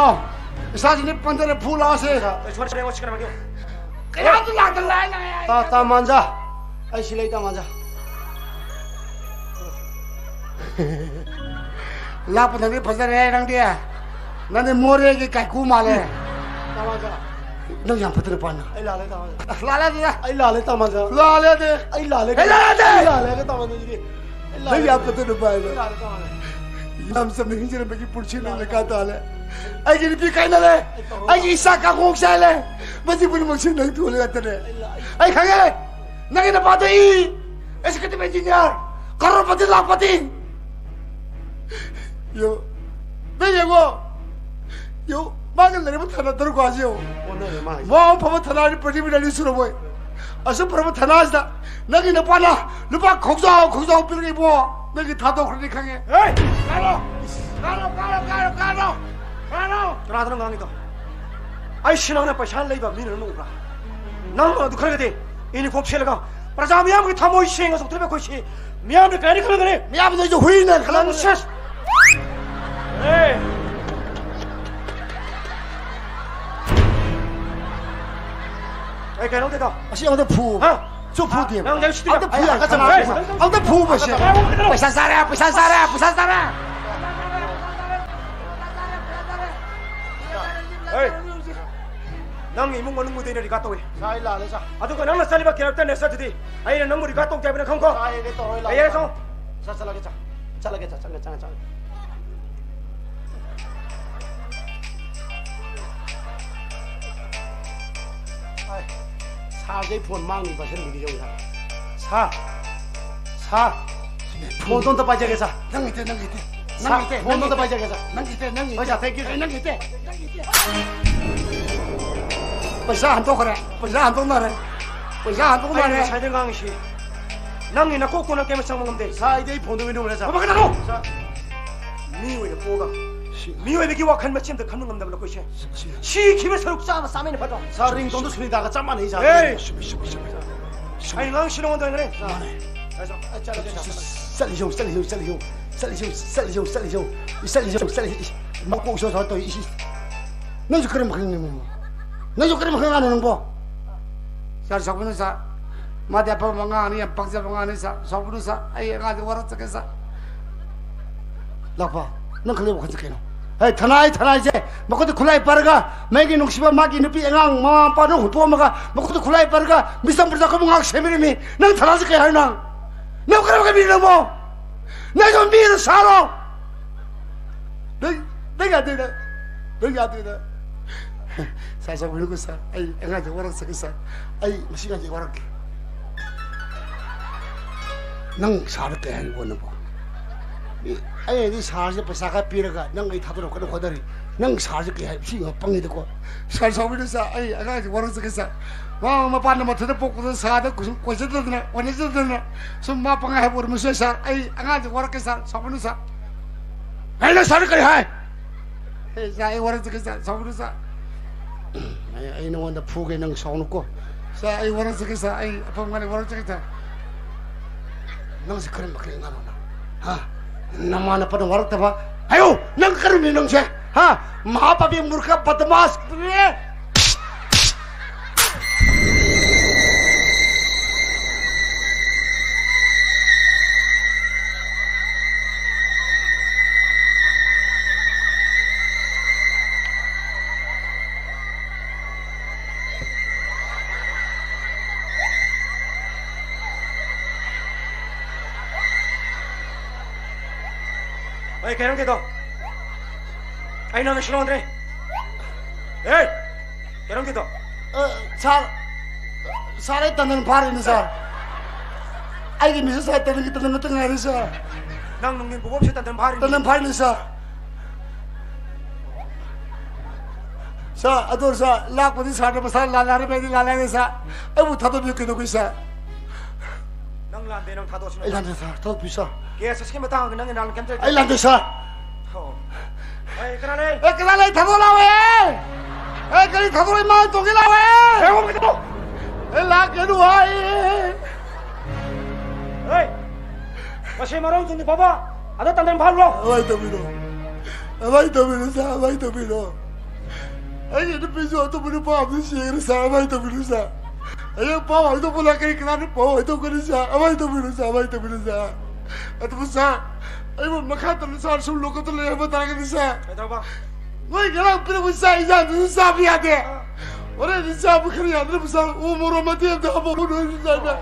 ꯏꯁꯥꯁꯤꯅꯦ ꯄꯟꯊꯔꯦ, ꯐꯨꯂꯣ ꯁꯦ꯫ ꯑꯦ, ꯁꯣꯔꯤ, ꯁꯣꯔꯤ, ꯑꯩꯉꯣꯟ ꯁꯤꯀꯅꯥ ꯃꯥꯡꯒꯦ? ꯀꯌꯥꯝ ꯂꯥꯛꯇ ꯂꯥꯏ ꯂꯥꯏ ꯍꯥꯏ꯫ ꯇꯥ, ꯇꯥ ꯃꯥꯟꯖꯥ꯫ ꯑꯩ ꯁꯤ ꯂꯩ, ꯇꯥ ꯃꯥꯟꯖꯥ꯫ ꯂꯥꯞꯄ ꯅꯪꯗꯤ ꯐꯖꯔꯦ, ꯅꯪꯗꯤ꯫ ꯅꯪꯗꯤ ꯃꯣꯔꯦꯒꯤ ꯀꯥꯏꯀꯨ ꯃꯥꯜꯂꯦ꯫ ꯇꯥ ꯃꯥꯟꯖꯥ꯫ ꯅꯪ ꯌꯥꯝ ꯐꯠꯇꯅ ꯄꯥꯟꯅ꯫ ꯑꯩ ꯂꯥꯜꯂꯦ, ꯇꯥꯃꯣ꯫ ꯑꯁ, ꯂꯥꯜꯂꯦ ꯑꯗꯨꯗ꯫ ꯑꯩ ꯂꯥꯜꯂꯦ, ꯇꯥꯃꯣ꯫ ꯂꯥꯜꯂꯦ꯫ ꯑꯩ ꯂꯥꯜꯂꯦ꯫ ꯑꯩ ꯂꯥꯜꯂꯦ꯫ ꯑꯩ ꯂꯥꯜꯂꯦ, ꯇꯥꯃꯣ, ꯑꯗꯨꯗꯤ꯫ ꯑꯩ ꯂꯥꯜꯂꯦ꯫ ꯅꯪ ꯌꯥꯝ ꯐꯠꯇꯅ ꯄꯥꯟꯅ꯫ ꯑꯩ ꯂꯥꯜꯂꯦ, ꯇꯥꯃꯣ꯫ ꯌꯥꯝ ꯆꯝꯅ ꯍꯤꯡꯖꯔꯝꯕꯒꯤ ꯄꯨꯟꯁꯤ ꯅꯪ ꯂꯩꯀꯥ ꯇꯥꯜꯂꯦ꯫ ꯑꯩꯒꯤ ꯅꯨꯄꯤ ꯀꯥꯏꯅꯔꯦ꯫ ꯑꯩ ꯇꯧꯔꯣꯏ꯫ ꯑꯩꯒꯤ ꯏꯆꯥ ꯀꯥꯡꯈꯣꯡ ꯆꯥꯏꯂꯦ꯫ ꯃꯁꯤ ꯄꯨꯝꯅꯃꯛꯁꯤ ꯅꯪ ꯊꯨꯍꯜꯂꯦ ꯉꯥꯛꯇꯅꯦ꯫ ꯑꯩ ꯂꯥ-, ꯑꯩ ꯑꯩ ꯈꯪꯉꯦ꯫ ꯅꯪꯒꯤ ꯅꯨꯄꯥꯗꯣ ꯏ ꯑꯦꯛꯖꯤꯀ꯭ꯌꯨꯇꯤꯚ ꯏꯟꯖꯤꯅꯤꯌꯥꯔ, ꯀꯔꯣꯔꯄꯇꯤ ꯂꯥꯛꯄꯇꯤ꯫ ꯌꯣ, ꯅꯪ ꯌꯦꯡꯉꯣ꯫ ꯌꯣ, ꯃꯥꯒ ꯂꯩꯔꯝꯕ ꯊꯥꯅ ꯇꯔꯨꯛ ꯀꯥꯁꯤ ꯌꯦꯡꯉꯣ꯫ ꯑꯣꯟꯅꯔꯦ ꯃꯥ ꯍꯥꯏꯁꯦ꯫ ꯃꯥ ꯐꯕ ꯊꯥꯅ ꯄ꯭ꯔꯤꯊꯤꯕꯤꯗ ꯑꯅꯤ ꯁꯨꯔꯝꯃꯣꯏ꯫ ꯑꯁꯨꯛ ꯐꯔꯕ ꯊꯥꯅ ꯑꯁꯤꯗ ꯅꯪꯒꯤ ꯅꯨꯄꯥꯅ ꯂꯨꯄꯥ ꯈꯣꯡꯖꯥꯎ ꯈꯣꯡꯖꯥꯎ ꯄꯤꯔꯛꯏꯕꯣ꯫ ꯅꯪꯒꯤ ꯊꯥꯗꯣꯛꯈ꯭ꯔꯅꯤ ꯈꯪꯉꯦ꯫ ꯍꯦ! ꯀꯥꯔꯣ! ꯀꯥꯔꯣ, ꯀꯥꯔꯣ, ꯀꯥꯔꯣ, ꯀꯥꯔꯣ! ꯀꯥꯔꯣ! ꯀꯅꯥꯗꯅꯣ ꯉꯥꯡꯉꯤꯗꯣ? ꯑꯩ ꯁꯤ ꯅꯪꯅ ꯄꯩꯁꯥ ꯂꯩꯕ ꯃꯤꯅ ꯅꯪ ꯎꯕ꯭ꯔꯥ? ꯅꯪ ꯑꯗꯨ ꯈꯔꯒꯗꯤ ꯏꯅꯤꯐꯣꯝ ꯁꯦꯠꯂꯒ ꯄ꯭ꯔꯖꯥ ꯃꯤꯌꯥꯝꯒꯤ ꯊꯃꯣꯏ ꯁꯦꯡꯅ ꯆꯣꯛꯊꯔꯤꯕ ꯑꯩꯈꯣꯏꯁꯤ ꯃꯤꯌꯥꯝꯅ ꯀꯔꯤ ꯈꯜꯂꯝꯒꯅꯤ? ꯃꯤꯌꯥꯝꯅ ꯑꯩꯁꯨ ꯍꯨꯏꯅ ꯈꯜꯂꯝꯒꯅꯤ꯫ ꯅꯪ ꯁꯦꯁ! ꯑꯦ! ꯑꯩ ꯀꯩꯅꯣ ꯇꯧꯗꯦꯗ꯫ ꯑꯁꯤ ꯑꯃꯗ ꯐꯨ꯫ ꯍꯥ? ꯆꯨꯞ ꯐꯨꯗꯦꯕ꯫ ꯅꯪ ꯂꯩꯁꯤꯗꯤ ꯑꯝꯇ ꯐꯨ ꯌꯥ-, ꯍꯦ! ꯑꯝꯇ ꯐꯨ꯫ ꯑꯝꯇ ꯐꯨꯕꯁꯦ꯫ ꯄꯩꯁꯥ ꯆꯥꯔꯦ, ꯄꯩꯁꯥ ꯆꯥꯔꯦ, ꯄꯩꯁꯥ ꯆꯥꯔꯦ꯫ ꯍꯦ! ꯅꯪ ꯏꯃꯨꯡ ꯃꯅꯨꯡꯕꯨꯗꯤ ꯑꯩꯅ ꯔꯤꯒꯥꯔꯗ ꯇꯧꯏ꯫ ꯁꯥ, ꯑꯩ ꯂꯥꯜꯂꯦ, ꯁꯥ꯫ ꯑꯗꯨꯒ ꯅꯪꯅ ꯆꯠꯂꯤꯕ ꯀꯦꯔꯦꯛꯇꯔ ꯅꯦꯆꯔꯗꯨꯗꯤ ꯑꯩꯅ ꯅꯪꯕꯨ ꯔꯤꯒꯥꯔꯗ ꯇꯧꯗꯦ ꯍꯥꯏꯕ ꯅꯪ ꯈꯪꯀꯣ? ꯁꯥ, ꯑꯩ ꯇꯧꯔꯣꯏ, ꯑꯩ ꯂꯥꯜꯂꯦ, ꯌꯥꯔꯦ, ꯁꯥ꯫ ꯆꯪꯉꯣ꯫ ꯁꯥ, ꯆꯠꯂꯒꯦ, ꯁꯥ꯫ ꯆꯠꯂꯒꯦ, ꯆꯪꯉꯦ, ꯆꯪꯉꯦ, ꯆꯪꯉꯦ꯫ ꯑꯥꯏ, ꯁꯥꯔꯁꯦ ꯑꯩ ꯐꯣꯟ ꯃꯥꯡꯅꯤ ꯄꯥꯏꯁꯟꯕꯤꯒꯦ ꯌꯦꯡꯉꯨ, ꯁꯥꯔ꯫ ꯁꯥꯔ, ꯁꯥꯔ, ꯐꯣꯟꯗꯣ ꯑꯝꯇ ꯄꯥꯏꯖꯒꯦ, ꯁꯥꯔ꯫ ꯅꯪꯒꯤꯗꯤ, ꯅꯪꯒꯤꯗꯤ꯫ ꯁꯥꯔ, ꯅꯪꯒꯤꯗꯤ, ꯐꯣꯟꯗꯣ ꯑꯝꯇ ꯅꯪꯒꯤꯗꯤ꯫ ꯄꯥꯏꯖꯒꯦ, ꯁꯥꯔ꯫ ꯅꯪꯒꯤꯗꯤ, ꯅꯪꯒꯤꯗꯤ꯫ ꯍꯣꯏ, ꯁꯥꯔ, thank you, ꯁꯥꯔ꯫ ꯅꯪꯒꯤꯗꯤ, ꯅꯪꯒꯤꯗꯤ꯫ ꯄꯩꯁꯥ ꯍꯟꯗꯣꯛꯈ꯭ꯔꯦ, ꯄꯩꯁꯥ ꯍꯟꯗꯣꯛꯅꯔꯦ, ꯄꯩꯁꯥ ꯑꯩꯅ ꯍꯟꯗꯣꯛꯅꯔꯦ꯫ ꯉꯁꯥꯏꯗꯩ ꯉꯥꯡꯉꯤꯁꯤ, ꯅꯪꯒꯤ ꯅꯀꯣꯛꯇꯣ ꯅꯪ ꯀꯩꯝꯇ ꯆꯪꯕ ꯉꯝꯗꯦ꯫ ꯁꯥꯔ, ꯑꯩꯗꯤ ꯑꯩ ꯐꯣꯟꯗꯣ ꯀꯩꯅꯣ ꯁꯥꯔ꯫ ꯃꯃꯥ ꯀꯩꯅꯣ! ꯁꯥꯔ꯫ ꯃꯤ ꯑꯣꯏꯅ ꯄꯣꯛꯑꯒ, ꯁꯤ-, ꯃꯤꯑꯣꯏꯕꯒꯤ ꯋꯥꯈꯜ ꯃꯆꯦ ꯑꯝꯇ ꯈꯟꯕ ꯉꯝꯗꯕ ꯅꯈꯣꯏꯁꯦ꯫ ꯁꯤ-, ꯁꯤ-, ꯁꯤꯈꯤꯕ ꯁꯔꯨꯛ ꯆꯥꯕ ꯆꯥꯕꯅ ꯐꯠꯇ꯭ꯔꯣ? ꯁꯥꯔ, ꯔꯤꯡꯇꯣꯟꯗꯣ ꯁꯨꯅꯤꯇꯥꯒ ꯆꯞ ꯃꯥꯟꯅꯩ, ꯁꯥꯔ꯫ ꯑꯦ! ꯆꯨꯝꯃꯤ, ꯆꯨꯝꯃꯤ, ꯆꯨꯝꯃꯤ, ꯆꯨꯝꯃꯤ꯫ ꯑꯩ ꯉꯥꯡꯁꯤ ꯅꯉꯣꯟꯗ ꯑꯣꯏꯅ ꯉꯥꯡꯅꯤ꯫ ꯃꯥꯅꯦ꯫ ꯑꯩ ꯆꯠ-, ꯑꯩ ꯆꯠꯂꯒꯦ, ꯆꯠꯂꯒꯦ꯫ ꯆꯠꯂꯤꯁꯤ ꯌꯦꯡꯉꯨ, ꯆꯠꯂꯤꯁꯤ ꯌꯦꯡꯉꯨ, ꯆꯠꯂꯤꯁꯤ ꯌꯦꯡꯉꯨ, ꯆꯠꯂꯤꯁꯤ ꯌꯦꯡꯉꯨ, ꯆꯠꯂꯤꯁꯤ ꯌꯦꯡꯉꯨ, ꯆꯠꯂꯤꯁꯤ ꯌꯦꯡꯉꯨ, ꯆꯠꯂꯤꯁꯤ ꯌꯦꯡꯉꯨ, ꯏꯁ, ꯃꯀꯣꯛ ꯏꯁꯣ ꯁꯣ ꯇꯧꯏ, ꯏꯁ, ꯏꯁ꯫ ꯅꯪꯁꯨ ꯀꯔꯝꯕ ꯈꯪꯉꯤꯅꯣ? ꯅꯪꯁꯨ ꯀꯔꯝꯕ ꯈꯪꯉꯤꯅꯣ ꯅꯪꯕꯣ? ꯁꯥꯔ, ꯁꯥꯎꯕꯤꯅꯨ ꯁꯥꯔ꯫ ꯃꯥꯗꯤ ꯑꯐꯕ ꯑꯉꯥꯡꯅꯤ, ꯌꯥꯝ ꯄꯪꯖꯕ ꯑꯉꯥꯡꯅꯤ ꯁꯥꯔ꯫ ꯁꯥꯎꯕꯤꯅꯨ ꯁꯥꯔ꯫ ꯑꯩ ꯑꯉꯥꯡꯗꯤ ꯋꯥꯔꯛꯆꯒꯦ ꯁꯥꯔ꯫ ꯂꯥꯛꯄ, ꯅꯪ ꯈꯜꯂꯤꯕ ꯋꯥꯈꯜꯁꯦ ꯀꯩꯅꯣ? ꯍꯦ, ꯊꯅꯥꯏ, ꯊꯅꯥꯏꯁꯦ ꯃꯈꯨꯠꯇ ꯈꯨꯠꯂꯥꯏ ꯄꯥꯏꯔꯒ, ꯃꯩꯒꯤ ꯅꯨꯡꯁꯤꯕ ꯃꯥꯒꯤ ꯅꯨꯄꯤ ꯑꯉꯥꯡ ꯃꯃꯥ ꯃꯄꯥꯗꯨ ꯍꯨꯟꯇꯣꯛꯑꯝꯃꯒ, ꯃꯈꯨꯠꯇ ꯈꯨꯠꯂꯥꯏ ꯄꯥꯏꯔꯒ ꯕꯤꯁꯅꯨꯄꯨꯔꯗ ꯑꯩꯈꯣꯏꯕꯨ ꯉꯥꯏꯍꯥꯛ ꯁꯦꯝꯕꯤꯔꯝꯃꯤ꯫ ꯅꯪ ꯊꯅꯥꯁꯦ ꯀꯩ ꯍꯥꯏꯅꯣ? ꯅꯪ ꯀꯔꯝꯕ ꯃꯤꯅꯣ ꯅꯪꯕꯣ? ꯅꯪꯁꯨ ꯃꯤꯅ ꯁꯥꯔꯣ꯫ ꯅꯪ, ꯅꯪ ꯌꯥꯗꯦ, ꯅꯪ, ꯅꯪ ꯌꯥꯗꯦ, ꯅꯪ꯫ ꯁꯥꯔ, ꯁꯥꯎꯕꯤꯅꯨꯀꯣ, ꯁꯥꯔ꯫ ꯑꯩ ꯑꯉꯥꯡꯁꯦ ꯋꯥꯔꯛꯆꯒꯦ, ꯁꯥꯔ꯫ ꯑꯩ ꯃꯁꯤ ꯑꯉꯥꯡꯁꯦ ꯋꯥꯔꯛꯀꯦ꯫ ꯅꯪ ꯁꯥꯔꯗ ꯀꯩ ꯍꯥꯏꯔꯤꯕꯣ ꯅꯪꯕꯣ? ꯑꯦ, ꯑꯩ ꯍꯥꯏꯗꯤ ꯁꯥꯔꯁꯦ ꯄꯩꯁꯥ ꯈꯔ ꯄꯤꯔꯒ ꯅꯪ ꯑꯩ ꯊꯥꯗꯣꯔꯛꯀꯅꯤ ꯍꯣꯠꯅꯔꯤ꯫ ꯅꯪ ꯁꯥꯔꯁꯦ ꯀꯩ ꯍꯥꯏ? ꯁꯤ ꯌꯥꯝ ꯄꯪꯉꯤꯗꯀꯣ꯫ ꯁꯥꯔ, ꯁꯥꯎꯕꯤꯅꯨ ꯁꯥꯔ, ꯑꯩ ꯑꯉꯥꯡꯁꯦ ꯋꯥꯔꯛꯆꯒꯦ ꯁꯥꯔ꯫ ꯃꯃꯥ ꯃꯄꯥꯅ ꯃꯊꯟꯇ ꯄꯣꯛꯄꯗ ꯁꯥꯔꯗ ꯀꯣꯏꯁꯟ-, ꯀꯣꯏꯖꯗꯗꯅ, ꯋꯥꯅꯖꯗꯅ, ꯁꯨꯝ ꯃꯥ ꯄꯪꯉꯥꯏ ꯍꯥꯏꯕ ꯑꯣꯏꯔꯝꯕꯁꯨ ꯌꯥꯏ ꯁꯥꯔ꯫ ꯑꯩ ꯑꯉꯥꯡꯁꯦ ꯋꯥꯔꯛꯀꯦ ꯁꯥꯔ, ꯁꯥꯎꯕꯤꯅꯨ ꯁꯥꯔ꯫ ꯑꯩꯅ ꯁꯥꯔꯗ ꯀꯔꯤ ꯍꯥꯏ? ꯑꯦ, ꯁꯥꯔ, ꯑꯩ ꯋꯥꯔꯛꯆꯒꯦ ꯁꯥꯔ, ꯁꯥꯎꯕꯤꯅꯨ ꯁꯥꯔ꯫ ꯑꯩ, ꯑꯩ ꯅꯉꯣꯟꯗ ꯐꯨꯒꯦ, ꯅꯪ ꯁꯥꯎꯅꯨꯀꯣ꯫ ꯁꯥꯔ, ꯑꯩ ꯋꯥꯔꯛꯆꯒꯦ ꯁꯥꯔ, ꯑꯩ ꯑꯐꯕ ꯉꯥꯡꯅ ꯋꯥꯔꯛꯆꯒꯦ ꯁꯥꯔ꯫ ꯅꯪꯁꯦ ꯀꯔꯝꯕ ꯀꯔꯤ ꯑꯉꯥꯡꯅꯣ ꯅꯪ? ꯍꯥ? ꯅꯃꯥ ꯅꯄꯥꯅ ꯋꯥꯔꯛꯇꯕ? ꯍꯥꯏꯌꯨ! ꯅꯪ ꯀꯔꯝꯕ ꯃꯤꯅꯣ ꯅꯪꯁꯦ? ꯍꯥ? ꯃꯍꯥꯄꯥꯄꯤ ꯃꯨꯔꯈ ꯕꯗꯃꯥꯁ! ꯑꯩ ꯀꯩꯅꯣꯝ ꯀꯩꯗꯧ꯫ ꯑꯩ ꯅꯪ ꯁꯤꯂꯣꯟꯗ꯭ꯔꯦ꯫ ꯑꯦ! ꯀꯩꯅꯣꯝ ꯀꯩꯗꯧ꯫ ꯑ, ꯁꯥꯔ, ꯁꯥꯔ, ꯑꯩ ꯇꯟꯗꯟ ꯐꯥꯔꯤꯅꯤ, ꯁꯥꯔ꯫ ꯑꯩꯒꯤ ꯃꯤꯁꯦꯁ ꯁꯥꯔ ꯇꯟꯗꯟꯒꯤ ꯇꯟꯗꯟ ꯉꯥꯛꯇ ꯉꯥꯏꯔꯦ, ꯁꯥꯔ꯫ ꯅꯪ ꯅꯨꯡꯊꯤꯟ ꯄꯨꯡ ꯑꯍꯨꯝꯁꯦ ꯇꯟꯗꯟ ꯐꯥꯔꯤꯅꯤ꯫ ꯇꯟꯗꯟ ꯐꯥꯔꯤꯅꯤ, ꯁꯥꯔ꯫ ꯁꯥꯔ, ꯑꯗꯨ ꯁꯥꯔ, ꯂꯥꯛꯄꯗꯤ ꯁꯥꯔꯅ ꯃꯁꯥ ꯂꯥꯜꯂꯦ ꯍꯥꯏꯔꯤꯕ ꯑꯩꯗꯤ ꯂꯥꯜꯂꯦ ꯍꯥꯏꯔꯦ, ꯁꯥꯔ꯫ ꯑꯩꯕꯨ ꯊꯥꯗꯣꯛꯄꯤꯌꯨ ꯀꯩꯗꯧꯕꯩ, ꯁꯥꯔ? ꯅꯪ ꯂꯥꯟꯗꯦ, ꯅꯪ ꯊꯥꯗꯣꯛꯑꯁꯤ, ꯑꯩ ꯅꯪ ꯂꯥꯟꯗꯦ, ꯁꯥꯔ꯫ ꯊꯥꯗꯣꯛꯄꯤꯌꯨ, ꯁꯥꯔ꯫ ꯀꯦꯁ ꯑꯁꯤꯒꯤ ꯃꯇꯥꯡꯗ ꯅꯪꯒꯤ ꯅꯍꯥꯟ ꯀꯩꯝꯇ ꯂꯩꯇꯦ꯫ ꯑꯩ ꯂꯥꯟꯗꯦ, ꯁꯥꯔ꯫ ꯍꯣ꯫ ꯑꯩ ꯀꯅꯥ ꯂꯩ? ꯑꯦ, ꯀꯅꯥ ꯂꯩ? ꯊꯥꯗꯣꯛ ꯂꯥꯎꯋꯦ! ꯑꯦ, ꯀꯔꯤ ꯊꯥꯗꯣꯛ ꯂꯥꯎꯋꯦ? ꯃꯥ ꯇꯣꯡꯒꯦ ꯂꯥꯎꯋꯦ! ꯑꯦ, ꯍꯣ, ꯀꯩꯅꯣ? ꯑꯦ, ꯂꯥꯛꯀꯅꯨ ꯍꯥꯏ! ꯑꯦ! ꯃꯁꯤ ꯃꯔꯣꯟ ꯆꯨꯝꯗꯤ ꯐꯕ! ꯑꯗꯣ ꯇꯟꯗꯟ ꯐꯥꯔꯨꯔꯣ! ꯑꯗꯨꯃꯥꯏꯅ ꯇꯧꯕꯤꯔꯣ꯫ ꯑꯗꯨꯃꯥꯏꯅ ꯇꯧꯕꯤꯔꯣ, ꯁꯥꯔ, ꯑꯗꯨꯃꯥꯏꯅ ꯇꯧꯕꯤꯔꯣ꯫ ꯑꯩꯒꯤ ꯅꯨꯄꯤꯁꯨ ꯑꯇꯣꯞꯄ ꯅꯨꯄꯥ ꯑꯃꯗ ꯆꯦꯟꯈ꯭ꯔꯦ, ꯁꯥꯔ, ꯑꯗꯨꯃꯥꯏꯅ ꯇꯧꯕꯤꯔꯣ, ꯁꯥꯔ꯫ ꯍꯌꯦꯡ ꯄꯥꯎ ꯍꯥꯏꯗꯣꯛꯄꯗ ꯀꯔꯤ ꯀꯅꯥꯅ ꯄꯥꯎ ꯍꯥꯏꯗꯣꯛꯀꯅꯤ, ꯁꯥꯔ? ꯑꯗꯨꯃꯥꯏꯅ ꯇꯧꯕꯤꯔꯣ, ꯁꯥꯔ, ꯑꯗꯨꯃꯥꯏꯅ ꯇꯧꯕꯤꯔꯣ, ꯁꯥꯔ꯫ ꯑꯗꯨꯕꯨ, ꯁꯥꯔ, ꯑꯩꯕꯨ ꯃꯈꯥ ꯇꯝꯅ ꯁꯥꯔ ꯁꯨꯝ ꯂꯣꯀꯞꯇ ꯂꯩ ꯍꯥꯏꯕ ꯇꯥꯔꯒꯗꯤ ꯁꯥꯔ, ꯀꯩꯗꯧꯕ? ꯅꯣꯏ ꯉꯔꯥꯡ ꯄꯤꯔꯛꯄ ꯆꯥꯛ ꯏꯟꯖꯥꯡꯗꯨꯁꯨ ꯆꯥꯕ ꯌꯥꯗꯦ꯫ ꯍꯣꯔꯦꯟꯗꯤ ꯆꯥꯕ ꯈꯔ ꯌꯥꯗꯅꯕ ꯁꯥꯔ ꯎ ꯃꯣꯔꯣꯛ ꯃꯇꯦꯛ ꯑꯝꯇ ꯍꯥꯞꯄꯛꯎ ꯅꯣꯏꯁꯨ ꯁꯥꯔ꯫